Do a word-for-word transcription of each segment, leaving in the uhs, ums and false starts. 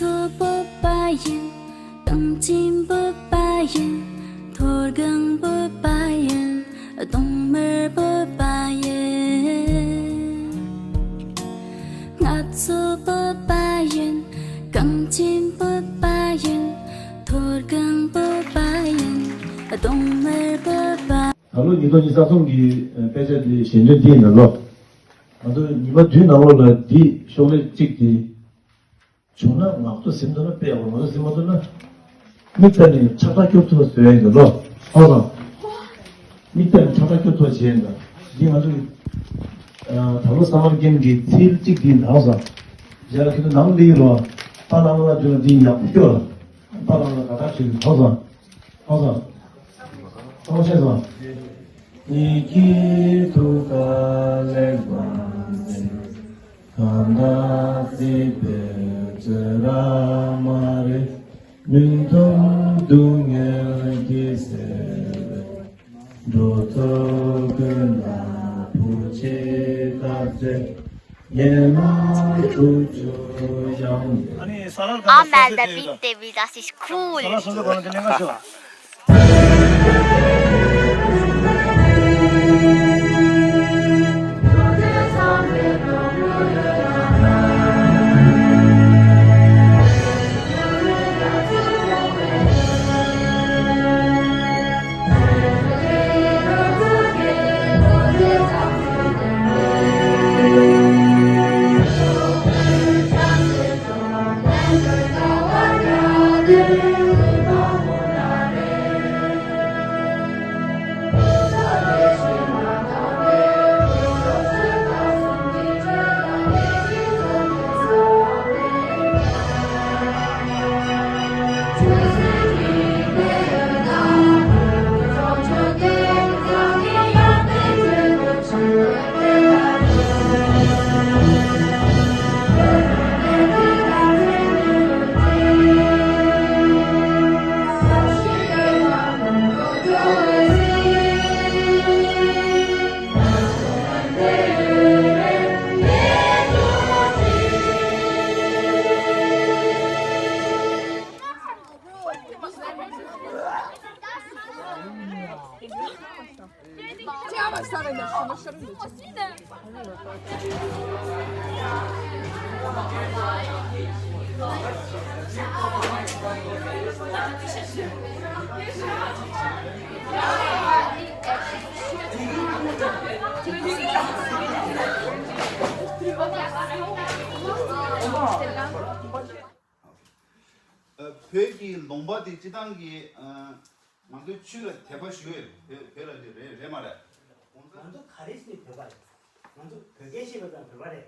ཚོ་བོད་པ་ཡིན། གངས་ཅན་བོད་པ་ཡིན། མཐོ་སྒང་བོད་པ་ཡིན། གདོང་དམར་བོད་པ་ཡིན། ང་ཚོ་བོད་པ་ཡིན། གངས་ཅན་བོད་པ་ཡིན། མཐོ་སྒང་བོད་པ་ཡིན། གདོང་དམར་བོད་པ། ད་ལོ་ཉིས་སྟོང་ཉི་ཤུ་རྩ་གསུམ་གྱི་དཔེ་ཆ་འདི་ཞལ་འདོན་འདི་ཡིན་ན་ལོ། ང་ཚོ་ཉི་མ་བདུན་ནང་ལོགས་ལ་འདི་ཤོག་ལྷེ་གཅིག་འདི་བྱུང་ན་ངག་ཐོག་ཟིན་ཐུབ་ན་དཔེ་ཡག་པོ། ངག་ཐོག་ཟིན་མ་ཐུབ་ན་མིག་ལྟ་ནས་ཁྲག་ཁྲག་སྐྱུག་ཐུབ་བཟོ་ཡ་ཡིན་ད་ལོ། ཧ་ལམ། མིག་ལྟ་ནས་ཁྲག་ཁྲག་སྐྱུག་ཐུབ་བྱས་ཡིན་ད། འདི་ང་ཚོ་གི་ད་ལོ་སམ་མར་ཀེམ་གི་ཚིལ་གཅིག་འདི་ནང་སོང་། རྗེས་ལ་ཁྱེད་ཚོ་ནང་ལ་ཡོད་རོགས། པཱ་ལགས་ལ་འདི་ཡག་པོ་སྐྱོར། པཱ་ལགས་ལ་དགའ་དགའ་བྱེད་ཀྱི་ཧ་ལམ། ཨོ་ཙང་། ཨོ་ཤེས་སོང་། ཉིད་ཀྱི་ཐུགས་ཀ་ལེགས་པར་མཛེས། གང་དག་སྲིད་པའི་བཙོན་ར་མ་རེད། མུན་འཐོམས་སྡུག་བསྔལ་གྱིས་གཟིར་བའི། འགྲོ་ཚོགས་ཀུན་ལ་བུ་ཆེ་བཀའ་སྩལ། ངས་མ་ཐུག་ཆུ་ཡང་། ཨ་ནི་ས་ལར་ག་ཨ་མ་ལ་བིན་ཏེ་བི་ད་སི་ཁུལ། ས་ལར་སོ་སོ་ག་ལ་དེ་ནས་ང་ཤོག་བོད་ཀྱི་ལུང་པ་དེ་སྤྱི་བཏང་གི་ང་ཚོའི་ཆོས་ལ་དད་པ་ཞུ་ཡས་བོད་བོད་ལ་འདི་རེད་རེད་མ་རེད། ང་ཚོ་ག་རེ་བྱས་ནས་བོད་པ་རེད། ང་ཚོ་བོད་སྐད་ཤེས་པ་དང་བོད་པ་རེད།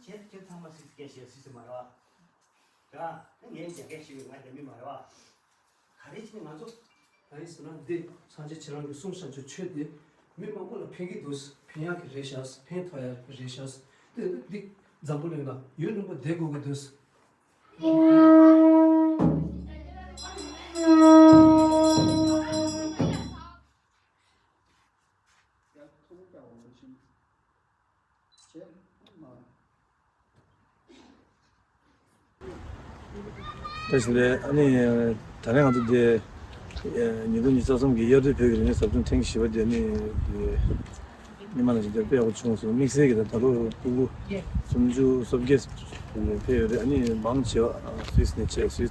ཁྱེད་ཁྱེད་ཚང་མ་སུད་སི་སྐད་ཤེས་སུད་སི་མ་རེད་བ། རེད་བ། ངས་རྒྱ་སྐད་ཤེས་པའི་ང་རྒྱ་མི་མ་རེད་བ། ག་རེ་བྱས་ནས་ང་ཚོ། ག་རེ་ཟེར་ན་འདི་སངས་རྒྱས་ཁྱེད་རང་གིས་གསུངས་བཞག་ཆོས་ཆོས་དེ་མི་མང་པོ་ལ་ཕན་གྱི་འདུག་ཕན་ཡག་གི་རེད་ཤག་ཕན་ཐོགས་ཡག་གི་རེད་ཤག་དེ་འདི་འཛམ་བུ་གླིང་ལ་ཡུན་རིང་པོ་བསྡད་དགོས་ཀྱི་འདུག་བཀྲ་ཤིས་བདེ་ལེགས། ཨ་ནི་ད་རེས་ང་ཚོ་འདི་ཉིས་སྟོང་ཉི་ཤུ་རྩ་གསུམ་གྱི་དབྱར་དུས་བོད་ཀྱི་རིག་གནས་ཟབ་སྦྱོང་ཐེངས་བཞི་པ་དེ་ནི་འདི་སྔོན་མ་ནང་བཞིན་དེ་དཔེ་ཡག་པོ་བྱུང་སོང་། དམིགས་བསལ་གྱི་ད་ད་ལོ་སྤུ་གུ་སུམ་ཅུ་སོ་བརྒྱད་ཕེབས་ཡོད་རེད། ཨ་ནི་མང་ཆེ་བ་སུད་སི་ནས་བྱས། སུད་སི་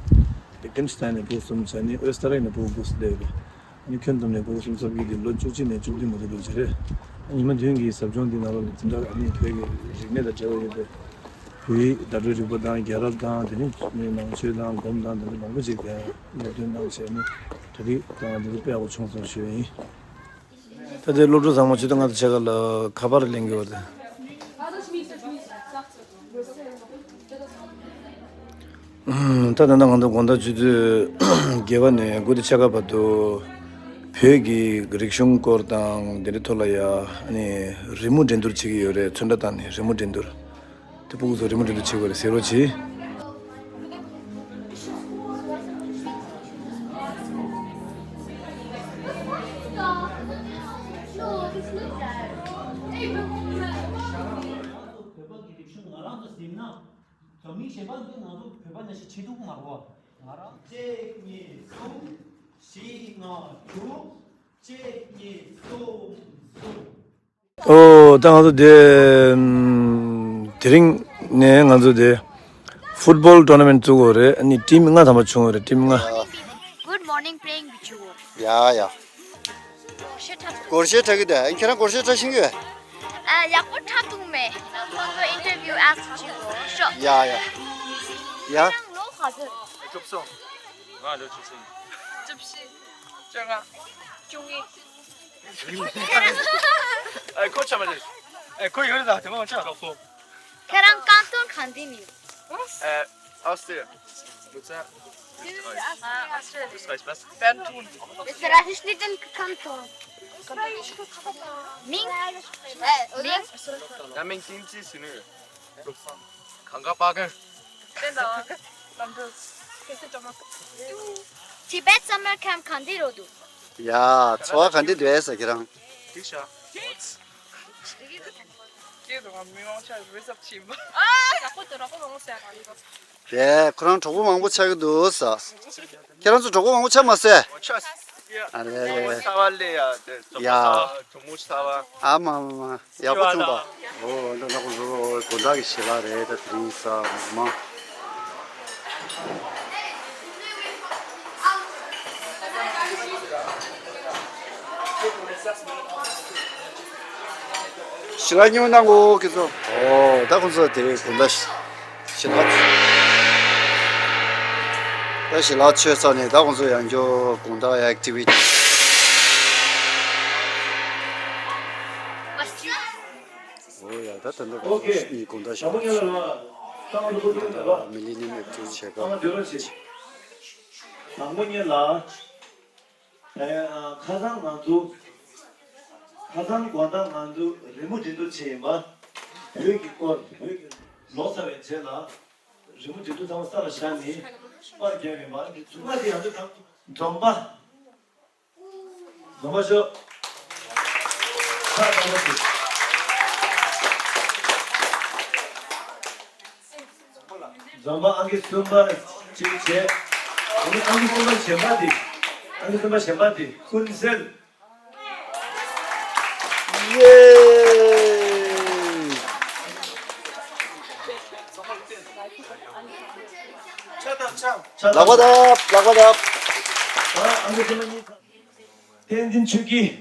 ལིག་ཏེན་སི་ཊེན་ནས་སྤུ་གུ་གསུམ་བྱས། ཨ་ནི་ཨོ་སི་ཏྲ་ལི་ཡ་ནས་སྤུ་གུ་དགུ་སླེབས་ཡོད་རེད། ཨ་ནི་ཁྱོན་བསྡོམས་ནས་སྤུ་གུ་སུམ་ཅུ་སོ་བརྒྱད་དེ་ལོ་བཅུ་གཅིག་ནས་བཅུ་བདུན་མ་ཐུག་ལོ་ཅིག་རེད། ཨ་ཉི་མ་བདུན་གྱི་ཟབ་སྦྱོང་འདི་ནང་ལོགས་ལ་འཛིན་གྲྭ་ཨ་ནི་བོད་ཀྱི་རིག་གནས་དང་འབྲེལ་བ་ཡོད་པའི་བོད་ཡིག་བརྡ་སྤྲོད་རིག་པ་དང་རྒྱལ་རབས་དང་དེ་ནས་ནང་ཆོས་དང་སྒོམ་དང་དེ་འདྲ་མང་པོ་ཅིག་དེ་སློབ་སྟོན་གནང་བྱས་ནས་གྲ་སྒྲིག་དང་དེ་ཚོ་དཔེ་ཡག་པོ་བྱུང་སོང་ཞུ་ཡིན། ད་ལྟའི་སློབ་ཕྲུག་ཚང་མ་ཇུས་གཏོགས་ང་དང་ཕྱེད་ཀ་ལ་ཁ་པར་ལེན་གྱི་ཡོད་རེད། ད་ད་ལྟ་ང་ཚོ་དགོང་དག་ཆུ་ཚོད་བརྒྱད་པ་ནས་དགུ་དང་ཕྱེད་ཀ་བར་དུ་བོད་ཀྱི་རིག་གཞུང་སྐོར་དང་དེ་འདྲའི་ཐོག་ལ་ཡ་ཨ་ནི་རི་མོ་འགྲན་བསྡུར་བྱེད་ཀྱི་ཡོད་རེད། ཚོན་ཁྲ་བཏང་ནས་རི་མོ་འགྲན་བསྡུར། དེ་སྤུ་གུ་ཚོ་རི་མོ་འགྲན་བསྡུར་བྱེད་དགོས་རེད། གཟིགས་རོགས་གྱིས། བོད་མི་གཞན་པ་འདི་ང་ཚོ་བོད་པ་ནང་བཞིན་བྱེད་ཐུབ་ཀྱི་མ་རེད་བ། ང་རང་གཅིག་གཉིས་གསུམ། བཞི་ལྔ་དྲུག་གཅིག་གཉིས་གསུམ་གསུམ། ཨོ་ད་ང་ཚོ་དེ་ཨམ། དེ་རིང་ནས་ང་ཚོ་དེ་ཕུཊ་བོལ་ཊོར་ན་མེན་ཊི་བཙུགས་ཡོད་རེད། ཨ་ནི་ཊིམ་ལྔ་ཐམ་པ་བྱུང་ཡོད་རེད། ཊིམ་ལྔ། Good morning praying བྱེད་ཀྱི་ཡོད་རེད། ཡ་ཡ། སྒོར་གཞས་འཁྲབ་སྒོར་གཞས་འཁྲབ་ཀྱི་འདུག་ཁྱེད་རང་སྒོར་གཞས་འཁྲབ་ཤེས་ཀྱི་ཡོད། ཨ། ཡག་པོ་འཁྲབ་ཐུབ་མེད། ཁོང་ཚོ་ཨིན་ཊར་བིའུ་ཨེག་བྱེད་དགོས་ཤོག་ཡ་ཡ། ཡ། ཁྱེད་རང་ལོ་ག་ཚོད། བཅུ་གསུམ། ང་ལོ་བཅུ་གསུམ། བཅུ་བཞི། བཅོ་ལྔ། བཅུ་གཉིས། ཨེ་ཁོ་ཆ་མ་རེད། ཨེ་ཁོ་ཡོད་རེད་ད་དེ་མ་ཆ། ཁྱེད་རང་ཁ་ཏོན་གང་འདི་ནི། ཨེ། Australia. What's that? This is Australia. Australia. Bantu. Ist das nicht in Kanton? Ming? Ming? Namen Kimchi Sinu. Kanga Pagan. Tibet Summer Camp གང་འདི་རོ་འདུག་ཡ། འཚོ་བ་ག་འདྲ་འདུག་ཟེར་ཁྱེད་རང་། ཏིག་ཤ། ཀྱེ་རོ་མི་མང་ཆ་རེ་སབ་ཆིམ། ཨ། ཡག་པོ་འདུག་རོགས་པ་མང་པོ་བསད་མ་རེད། དེ་ཁོ་རང་གྲོགས་པོ་མང་པོ་ཆགས་ཀྱི་འདུག་ས། ཁྱེད་རང་ཚོ་གྲོགས་པོ་མང་པོ་ཆགས་མ་ཟད། ཨ་ལེ་ལེ། ས་བ་ལེ་ཡ་དེ་གྲོགས་པོ་ཡ། ས་བ་གྲོགས་མོ་ས་བ། ཨ་མ་མ་མ། ཡག་པོ་བྱུང་དོ། ཨོ་འདི་ནག་པོ་བཟོ་དགོང་དག་གི་ཞལ་ལག་རེད་ད་དེ་རིང་ས་མ། ཞལ་ལག་ཉོ་གནང་གོ་ཁྱེད་ཚོ། ཨོ་ད་ཁོང་ཚོ་དེ་དགོང་དག་ཞལ་ལག་ད་ཞལ་ལག་མཆོད་ས་ནས་ད་ཁོང་ཚོ་ཡང་བསྐྱར་དགོང་དག་ཨེག་ཊི་བི་ཊི། ཨོ་ཡ་ད་ད་འདི་ཨོ་ཁེ། ཡི་དགོང་དག་ཞལ་ལག་ད་མི་ལི་ནི་ཡམ་ཨེག་ཊི་བི་ཊི་བྱེད་སྐབས། དང་པོ་ཉིད་ལ། ཨེ། ཨ། ཁ་སང་ང་ཚོ། ཁ་སང་དགོང་དག་ང་ཚོ་རི་མོ་འབྲི་འདུག་བྱས་ཡིན་པ། བོད་ཀྱི་སྐོར་བོད་ཀྱི་ལོ་ཚར་བའི་རྗེས་ལ། རི་མོ་འབྲི་འདུག་ཚང་མ་ས་ལ་བཞག་ནས་པར་བརྒྱབ་ཡིན་པ། འདི་ཚོ་ལྔ་དེ་ང་ཚོ་ད་འཛོམས་པ། འཛོམས་པ་ཤོག་ཁ་སང་པོ་ཞིག་འཛོམས་པ་ཨང་ཀི་གསུམ་པ་གཅིག་བྱས། ཨང་ཀི་གསུམ་པ་གཞན་པ་དེ། ཨང་ཀི་གསུམ་པ་གཞན་པ་དེ་ཀུན་གསལ། ཡེ། ལག་པ་བརྡབ། ལག་པ་བརྡབ། ཨང་ཀི་གསུམ་པ་གཉིས། བསྟན་འཛིན་ཆོས་སྐྱིད།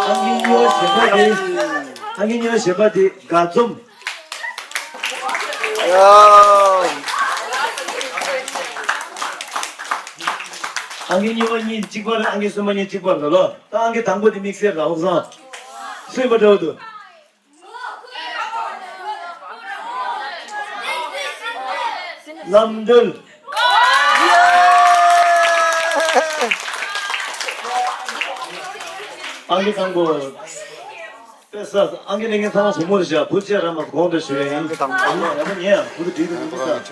ཨང་ཀི་གཉིས་པ་གཞན་པ་དེ། ཨང་ཀི་གཉིས་པ་གཞན་པ་དེ་དགའ་འཛོམས། ཨང་ཀི་གཉིས་པ་གཉིས་གཅིག་པ་རེད། ཨང་ཀི་གསུམ་པ་གཉིས་གཅིག་པ་རེད་ལོ། ད་ཨང་ཀི་དང་པོ་དེ་དམིགས་བསལ་ར་ཧོག་སང་། སུ་ཡིན་པ་འདྲ་བོ་འདུག་རྣམ་གྲོལ། ཨང་ཀི་དང་པོ། དཔེ་ས་ཨང་ཀི་ལེན་མཁན་ཚང་མ་བུ་མོ་རེད་ཤག་བུ་ཆེ་ར་མ་གོང་དུ་ཞུ་ཡ་ཡིན། ཨང་ཀི་དང་པོ། ཡ་མ་ཉན་ཡ་བུ་དུ་བྲིས་དུ་མི་འདུག་ས།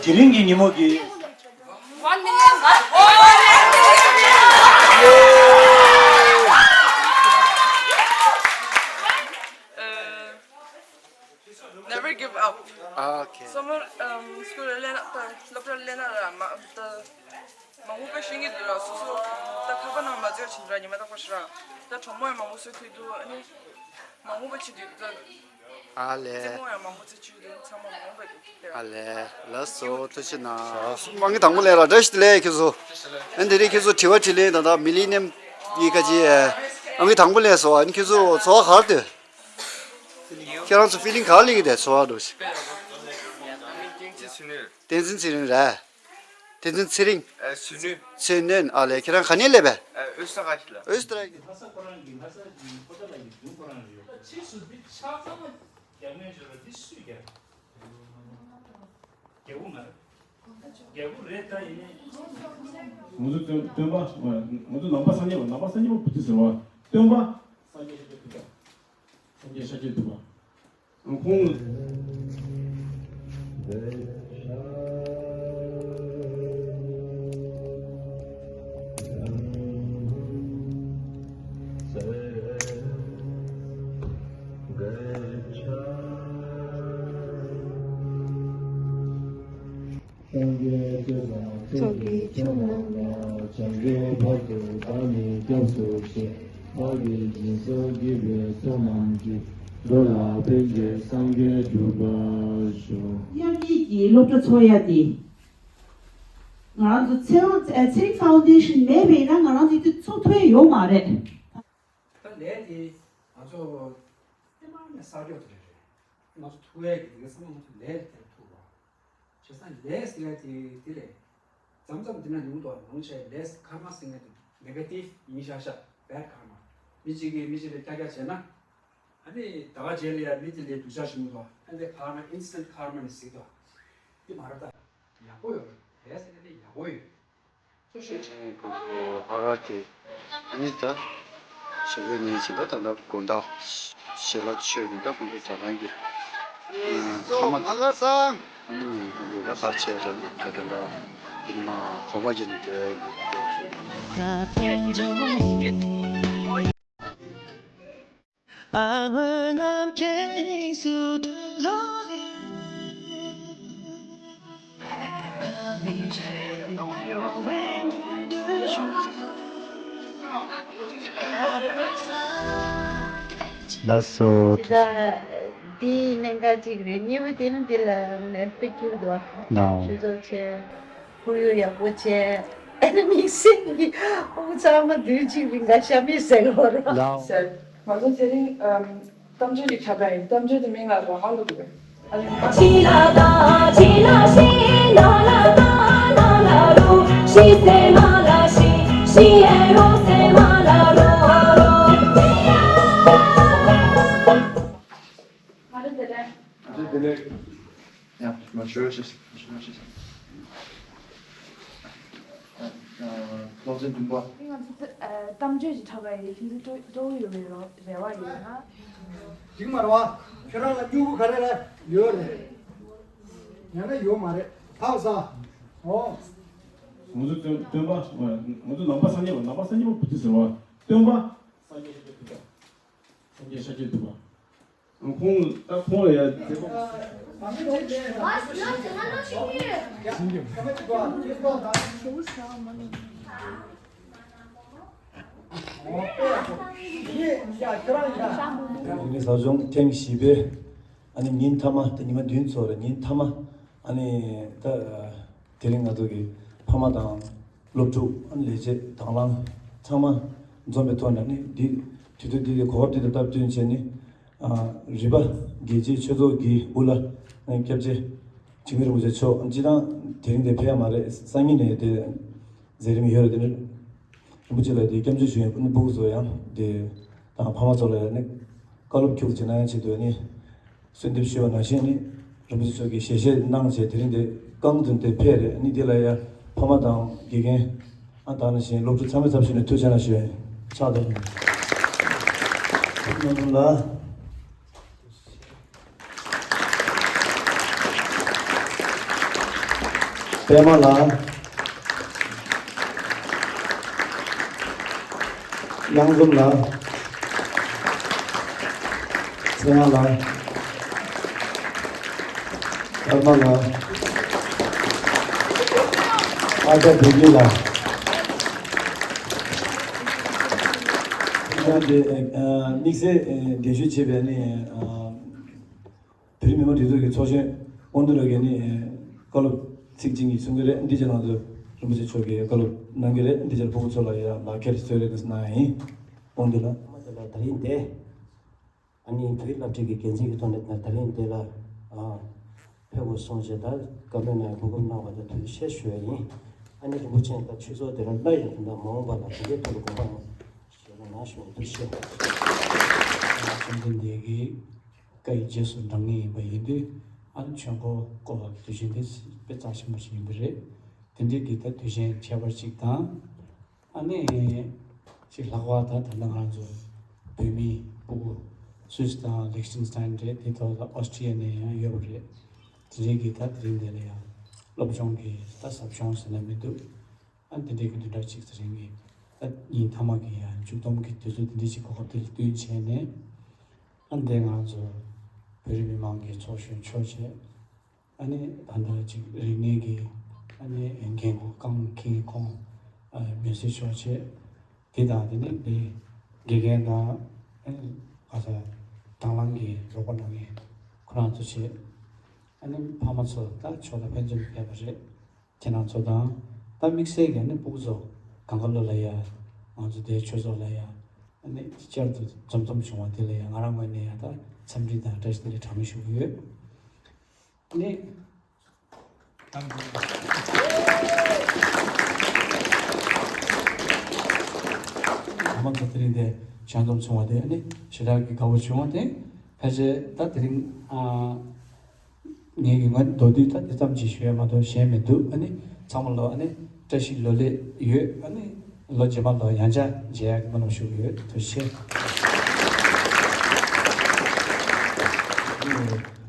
དེ་རིང་གི་ཉིན་མོ་གི། One million baht. Uh, never give up. Okay. Summer, um, school ལ་ལབ་ན་ད་སློབ་གྲྭ་ལ་ལབ་ན་ར་མ་ད་མང་པོ་དཔེ་ཤེས་ཀྱི་འདུག་ར། སོ་སོ་ད་ཁ་པར་ནང་མ་འཛུལ་བ་བྱེད་འདུག་ར། ཉི་མ་རྟག་པར་ཤི་ར། ད་གྲོགས་མོ་ཡང་མང་པོ་བཟོ་ཐུབ་འདུག་ཨ་ནི་མང་པོ་བྱེད་འདུག་ད། ཨ་ལས། རྩེད་མོ་ཡང་མང་པོ་རྩེ་བཅུག་འདུག་ཚང་མ་མང་པོ་འདུག་དེ་ར། ཨ་ལས། ལགས་སོ། ཐུགས་རྗེ་གནང་། ཨང་ཀི་དང་པོ་ལེན་ར། བཀྲ་ཤིས་བདེ་ལེགས་ཁྱེད་ཚོ། ཨ་ནི་དེ་རིང་ཁྱེད་ཚོ་དྲི་བ་དྲིས་ལན་དང་ད་མི་ལི་ནི་ཡམ་གྱི་ཁ་ཅིག་ཨང་ཀི་དང་པོ་ལེན་སོང་བ། ཨ་ནི་ཁྱེད་ཚོ་ཚོར་བ་ག་རེ་འདུག་ཁྱེད་རང་ཚོ་ཕི་ལིང་ག་རེ་སླེབས་ཀྱི་འདུག་ཚོར་བ་འདྲ་ཞིག་བསྟན་འཛིན་ཚེ་རིང་རེད། བསྟན་འཛིན་ཚེ་རིང་། ཨ། ཚེ་སྣོན། ཚེ་སྣོན། ཨ་ལས། ཁྱེད་རང་ག་ནས་སླེབས་པས། ཨ། ཨོ་སི་ཊ་ལི་ཡ་ལ། ཨོ་སི་ཊ་ལི་ཡ། ལྷ་ས་ཁོ་རང་གི་ལྷ་ས་གི་ཕོ་བྲང་ལ་ཡི་དུང་ཁོ་རང་རེད། ཕྱིས་སུ་འདི་ཆགས་ཚང་མ་རྒྱ་སྨན་བརྗོད་ལ་འདི་སུས་རྒྱག་རྒྱལ་པོ་མ་རེད། རྒྱལ་པོ་རེད་ད་ཡིན་ནའི། ང་ཚོ་སྟོན་སྟོན་པ། ང་ཚོ་ནང་པ་སངས་རྒྱས་པ། ནང་པ་སངས་རྒྱས་པ་བུ་ཏི་ཟེར་བ། སྟོན་པ། སངས་རྒྱས་ཤཱཀྱ་ཐུབ་པ། སངས་རྒྱས་ཤཱཀྱ་ཐུབ་པ། ཁོང་། སངས་རྒྱས་བཅས་དང་ཚོགས་ཀྱི་མཆོག་རྣམས་ལ། བྱང་ཆུབ་བར་དུ་བདག་ནི་སྐྱབས་སུ་མཆི། བདག་གིས་སྦྱིན་སོགས་བགྱིས་པའི་ཚོགས་རྣམས་ཀྱིས། འགྲོ་ལ་ཕན་ཕྱིར་སངས་རྒྱས་འགྲུབ་པར་ཤོག་དབྱར་དགུན་གྱི་སློབ་གྲྭ་ཚོགས་ཡ་དེ། ང་རང་ཚོ་ཚེ་དབང་ཚེ་རིང་ཕའུན་ཌེ་ཤན་མེད་པ་ཡིན་ན་ང་རང་ཚོ་དེ་ཚོགས་ཐུབ་ཡ་ཡོད་མ་རེད། ད་ལས་དེ་ང་ཚོ་སེམས་ནང་ནས་གསར་འཇོག་དེ་རེད། ང་ཚོ་ཐུག་ཡ་གི་དེ་ག་ཚང་མ་ང་ཚོ་ལས་དེ་ཐུག་པ། བྱས་ཙང་ལས་ཟེར་ཡ་དེ་དེ་རེད། མཚམས་མཚམས་དེ་ན་ཉུང་དུ་ཉུང་ཆེ་ལས་ཀརྨ་ཟེར་ཡ་དེ་ནེ་གེ་ཊིབ་ཡིན་ཤག་ཤག་བེཌ་ཀརྨ། མི་གཅིག་གིས་མི་གཅིག་ལ་ཀྱག་ཀྱག་བྱས་ན། ཨ་ནི་ད་ག་རྗེས་ལ་ཡ་མི་དེ་ལས་སྡུག་ཅག་བྱུང་འདུག་ཨ་ནི་ཀརྨ་ཨིན་སི་ཊན་ཊི་ཀརྨ་ནི་ཟེར་འདུག་དེ་མ་རེད་ད། ཡག་པོ་ཡོད་རེད། ལས་ཟེར་ཡ་དེ་ཡག་པོ་ཡོད། གཙོ་ཆེ་ཆེན་པོ་ཨ་ག་དེ་ཨ་ནི་ད་ཞེ་པོ་ནས་ཅི་ད་ད་ལྟ་དགོང་དག་ཞལ་ལག་མཆོད་ནས་ད་ཁོང་ཚོ་ད་ལྟ་གི་ཁ་མ་ཨ་ག་སང་ཨ་ནི་ཡ་ཕར་ཆས་ད་ད་ད་ད་ཡིན་ན་གོམ་པ་བརྒྱབ་ནས་བསྡད་ཡོད། ལགས་སོ། དེ་ད་དེའི་གནད་འགག་ཅིག་རེད། གཉིས་པ་དེ་ནི་དེ་ལ་ནས་དཔེ་སྐྱིད་འདུག་ནའོ། ཆུ་ཚོད་ཆེ། ཁོར་ཡུག་ཡག་པོ་བྱས། ཨ་ནི་དམིགས་བསལ་གྱི་ཕྲུ་གུ་ཚང་མ་དུས་གཅིག་རིང་ག་ཤ་མེད་ཟེར་གོ་རོ། ལའོ། ཟེར། ང་ཚོ་དེ་རིང་ཨམ་གཏམ་བརྗོད་ཅིག་འཁྲབ་པ་ཡིན། གཏམ་བརྗོད་དེ་མིང་ལ་རོ་ཧ་ལོ་གི་རེད། ཨ་ནི། ཤི་ལ་ད་ཤི་ལ་ཤི་ན་ལ་ད་ན་ལ་རོ། ཤི་སེ་མ་ལ་ཤི་ཤི་ཨེ་རོ་སེ་མ་ལ་རོ་རོ། ང་ཚོ་དེ་རིང་། ང་ཚོ་དེ་རིང་། ཡ། མ་ཞུ་ཞུ་ཞུ་ཞུ་ཞུ། སློབ་ཚན་བདུན་པ། ང་ཚོ་གཏམ་བརྗོད་ཅིག་འཁྲབ་པ་ཡིན། ཁྱེད་ཚོ་སྤྲོ་སྤྲོ་བོ་ཡོད་པའི་རེ་བ་ཡོད་ན། འགྲིག་མ་རེད་བ། ཁྱོད་རང་ལ་སྨྱུ་གུ་ག་རེ་ལ་ཡོད་རེད། ཡང་ན་ཡོད་མ་རེད། ཧའོ་ས། ཨོ། ང་ཚོ་སྟོན་སྟོན་པ། ང་ཚོ་ནང་པ་སངས་རྒྱས་པ། ནང་པ་སངས་རྒྱས་པ་བུ་ཚ་ཟེར་བ། སྟོན་པ། སངས་རྒྱས་ཤཱཀྱ་ཐུབ་པ། སངས་རྒྱས་ཤཱཀྱ་ཐུབ་པ། ཁོང་ད་ཁོང་ལ་ཡ་མཛད་པ། ཡིན་གྱི། ཡིན་གྱི་ཟབ་སྦྱོང་ཐེངས་བཞི་པའི་ཨ་ནི་ཉིན་མཐའ་མ། ད་ཉི་མ་བདུན་ཚོགས་རེད། ཉིན་མཐའ་མ་ཨ་ནི་ད་དེ་རིང་ང་ཚོ་གི་ཕ་མ་དང་སློབ་ཕྲུག་ཨ་ནི་ལས་བྱེད་དང་བླངས་ཚང་མ་འཛོམས་པའི་ཐོག་ནས་ནི་འདི་དུས་ཚོད་འདི་གོ་སྐབས་འདི་དང་སྟབས་བསྟུན་བྱས་ནི། ཨ། རི་པ་རྒྱལ་སྤྱིའི་ཆོས་ཚོགས་ཀྱི་དབུ་བླ་སྐྱབས་རྗེ་འཇིགས་མེད་རིན་པོ་ཆེ་མཆོག་སྤྱིར་བཏང་དེ་རིང་འདིར་ཕེབས་ཡ་མ་རེད། སང་ཉིན་ནས་དེ་མཛད་རིམ་ཡོད་རེད། དེ་ནི་རིན་པོ་ཆེ་ལ་དེ་སྐྱབས་འཇུག་ཞུ་ཡ་ཕྲུ་གུ་ཚོ་ཡང་དེ་དང་ཕ་མ་ཚོ་ལ་ཡང་ནི་བཀའ་སློབ་ཁྱུག་ཅིག་གནང་ཡ་ཆེད་དུ་ནི་གསོལ་འདེབས་ཞུས་པ་ནང་བཞིན་ནི་རིན་པོ་ཆེ་མཆོག་གིས་ཞལ་བཞེས་གནང་བྱས་དེ་རིང་འདི་རྐང་བདུན་དེ་ཕེབས་རེད། ནི་འདི་ལ་ཡ་ཕ་མ་དང་དགེ་རྒན། ཨ། ད་ནང་བཞིན་སློབ་ཕྲུག་ཚང་མའི་ཚབ་ཞུས་ནས་ཐུགས་རྗེ་གནང་ཞུ་ཡ་ཡིན། ཕྱག་དེ་རྣམ་གསུམ་ལ། པད་མ་ལ། གཡང་འཛོམས་ལ། ཚེ་དབང་ལ། ཀརྨ་ལགས། ཨ་ཅག་བདེ་སྐྱིད་ལགས། ཡང་དེ་དམིགས་བསལ་གདན་ཞུ་བྱས་པའི་ནི་བོད་རིགས་མི་མང་སྒྲིག་འཛུགས་ཀྱི་ཚོགས་གཞོན་དབང་འདུས་ལགས་ཀྱིས་ནི་བཀའ་སློབ་ཚིག་གཅིག་གཉིས་གསུང་གི་རེད། འདི་རྗེས་ལ་ང་ཚོ་རིན་པོ་ཆེ་མཆོག་གིས་བཀའ་སློབ་གནང་གི་རེད། འདི་རྗེས་ལ་ཕྲུ་གུ་ཚོ་ལ་ཡང་ལག་ཁྱེར་གསོལ་རས་གནང་ཡ་ཡིན། དབང་འདུས་ལགས། ད་རིང་དེ། ཨ་ནི་བོད་ཡིག་སློབ་ཁྲིད་ཀྱི་འགན་འཛིན་གྱི་ཐོག་ནས་ད་རིང་འདི་ལ་ཨ་ཕེབས་དགོས་གསུངས་བྱས། ད་བཀའ་མོལ་གནང་ཡ་གོ་སྐབས་གནང་བ་དེ་ཐུགས་རྗེ་ཆེ་ཞུ་ཡ་ཡིན། ཨ་ནི་རིན་པོ་ཆེ་ད་ཆོས་ཚོགས་དེ་རང་སླར་ཡང་དེ་འདྲ་མ་འོངས་པ་ལ་དེ་འདྲའི་ཐོག་ལ་དགོངས་པ་ཡོང་ཞེས་པ་ནང་བཞིན་ཐུགས་རྗེ་ཆེ། བཅོམ་ལྡན་འདས་ཀྱི་བཀའ་ཡི་རྗེས་སུ་འབྲང་ངེས་ཡིན་པ་ཡིན་དུས། ཨ་ནི་ཆོས་འཁོར་བསྐོར་བ་གི་དུས་ཆེན་དེ་དཔེ་རྩ་ཆེན་པོ་ཞིག་ཡིན་པ་རེད། དེ་འདྲའི་གི་ད་དུས་ཆེན་ཁྱད་པར་ཅིག་དང་། ཨ་ནི་ཅིག་ལྷག་པར་ད་ད་ལྟ་ང་ཚོ་བོད་མིའི་ཕྲུ་གུ་སུད་སི་དང་ལིག་ཤིན་སྟན་རེད། དེ་ཐོག་ལ་ཨོ་སི་ཀྲི་ཡ་ནས་ཡང་ཡོད་པ་རེད། དེ་འདྲའི་གི་ད་དེ་རིང་འདི་ལ་ཡང་སློབ་སྦྱོང་གི་ད་ཟབ་སྦྱོང་ཟེར་ན་མི་འདུག་ཨ་ནི་དེ་འདྲའི་གི་བདུན་ཕྲག་གཅིག་དེ་རིང་གི་ད་ཉིན་མཐའ་མ་གི་ཡང་མཇུག་སྡོམ་གི་དུས་ཚོད་དེ་འདྲའི་ཅིག་གོ་སྐབས་དེ་ལ་བསྟུན་བྱས་ནས། ཨ་ནི་དེ་ང་ཚོ་བོད་རིགས་མི་མང་གི་ཚོགས་གཞོན་མཆོག་བཅས། ཨ་ནི་ད་ལྟ་ཅིག་རིག་གནས་ཀྱི་ ཨ་ནི་རྒན་གོ་རྐང་འཁེལ་ཁོང་མི་སྲིད་ཆོག་ཆེད་དེ་དང་དེ་ནི་དེ་དགེ་རྒན་དང་ཨ་ནི་ག་ས་དང་བླངས་ཀྱི་རོགས་པ་གནང་མཁན་ཁོ་རང་ཚོ་ཆེད། ཨ་ནི་ཕ་མ་ཚོ་ད་ཆོས་ལ་ཕན་ཚུན་ཕེབས་པ་རེད། ཁྱེད་རང་ཚོ་དང་ད་དམིགས་བསལ་གྱི་ཨ་ནི་སྤུ་གུ་ཚོ་གང་ག་ལོ་ལ་ཡ་ང་ཚོ་དེའི་ཆོས་ཚོགས་ལ་ཡ་ཨ་ནི་བསྐྱར་དུ་འཛོམས་འཛོམས་བྱུང་བ་དེ་ལ་ཡ་ང་རང་ངོས་ནས་ཡ་ད་འཚམས་འདྲི་དང་བཀྲ་ཤིས་བདེ་ལེགས་གྲངས་མེད་ཞུ་གི་ཡོད། ཨ་ནི། ཨ་མ་ཚོ་དེ་རིང་དེ་ཞལ་འཛོམས་བྱུང་བ་དེ་ཨ་ནི་ཞེ་དྲག་གི་དགའ་པོ་བྱུང་བ་དེ་ཕལ་ཆེར་ད་དེ་རིང་ཨ་ངེད་ཀྱི་ངོས་མདོར་བསྡུས་ད་དེ་ཙམ་གྱིས་ཞུ་ཡ་མ་གཏོགས་གཞན་མི་འདུག་ཨ་ནི་ཚང་མ་ལོ་ཨ་ནི་བཀྲ་ཤིས་ལོ་ལེགས་ཡོད། ཨ་ནི་ལོ་རྗེས་མ་ལོ་ཡང་བསྐྱར་མཇལ་ཡ་གི་སྨོན་ལམ་ཞུ་གི་ཡོད། ཐུགས་རྗེ་ཆེ།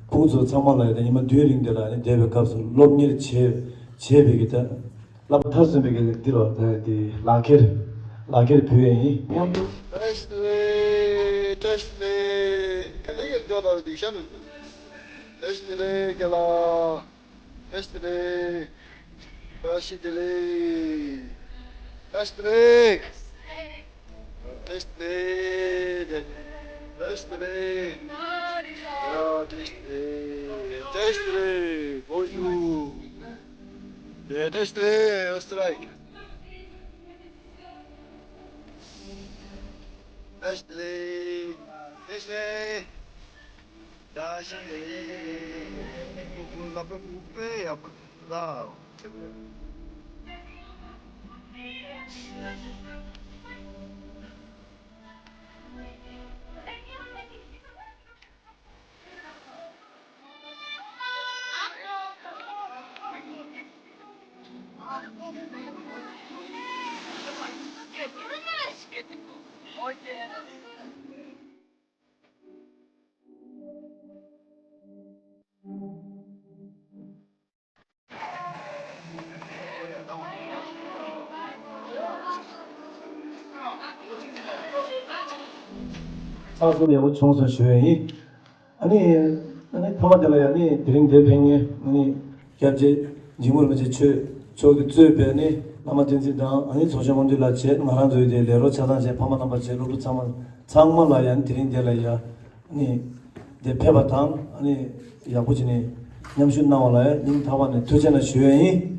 ཁོང་ཚོ་ཚང་མ་ལ་ཡང་ཉི་མ་བདུན་རིང་དེ་ལ་ནི་བསྡད་པའི་སྐབས་སུ་སློབ་གཉེར་བྱེད་བྱེད་པའི་གི་ད་བསླབ་པ་མཐར་སོན་པའི་གི་འདི་ལ་ད་དེ་ལག་ཁྱེར་ལག་ཁྱེར་ཕུལ་ཡས་ཡིན། བཀྲ་ཤིས་བདེ་ལེགས། བཀྲ་ཤིས་བདེ་ལེགས། ག་ལེར་འགྲོ་ལ་འདི་ཤ་ནི། བཀྲ་ཤིས་བདེ་ལེགས་རྒན་ལགས། བཀྲ་ཤིས་བདེ་ལེགས། བཀྲ་ཤིས་བདེ་ལེགས། བཀྲ་ཤིས་བདེ་ལེགས། བཀྲ་ཤིས་བདེ་ལེགས། བཀྲ་ཤིས་བདེ་ལེགས། ཡ་བཀྲ་ཤིས་བདེ་ལེགས། བཀྲ་ཤིས་བདེ་ལེགས། Bonjour. ཡ་བཀྲ་ཤིས་བདེ་ལེགས། ཨོ་སི་ཊི་རེ་ལི་ཡ། བཀྲ་ཤིས་བདེ་ལེགས། བཀྲ་ཤིས་བདེ་ལེགས། བཀྲ་ཤིས་བདེ་ལེགས། ལག་པ་ཕུག་པའི་ཡག་པོ་ལ། ཚང་སོང་ཡག་པོ་བྱུང་སོང་ཞུ་ཡ་ཡིན། ཨ་ནི། ཨ་ནི་ཕ་མ་དེ་ལ་ཡང་ནི་དེ་རིང་འདིར་ཕེབས་མཁན་ཨ་ནི་སྐྱབས་རྗེ་འཇིགས་མེད་རིན་པོ་ཆེ་མཆོག་མཆོག་གིས་གཙོས་པའི་ནི་བླ་མ་བསྟན་འཛིན་དང་ཨ་ནི་ཚོགས་ཆེན་དབང་འདུས་ལགས་བཅས་ང་རང་ཚོའི་དེ་ལས་རོགས་ཆ་ཚང་བཅས་ཕ་མ་རྣམ་པ་བཅས་སློབ་ཕྲུག་ཚང་མ་ཚང་མ་ལ་ཡང་དེ་རིང་འདི་ལ་ཡང་ནི་འདིར་ཕེབས་པ་དང་ཨ་ནི་ཡག་པོ་བྱས་ནས་མཉམ་ཞུགས་གནང་བ་ལ་ཡང་སྙིང་ཐག་པ་ནས་ཐུགས་རྗེ་གནང་ཞུ་ཡ་ཡིན།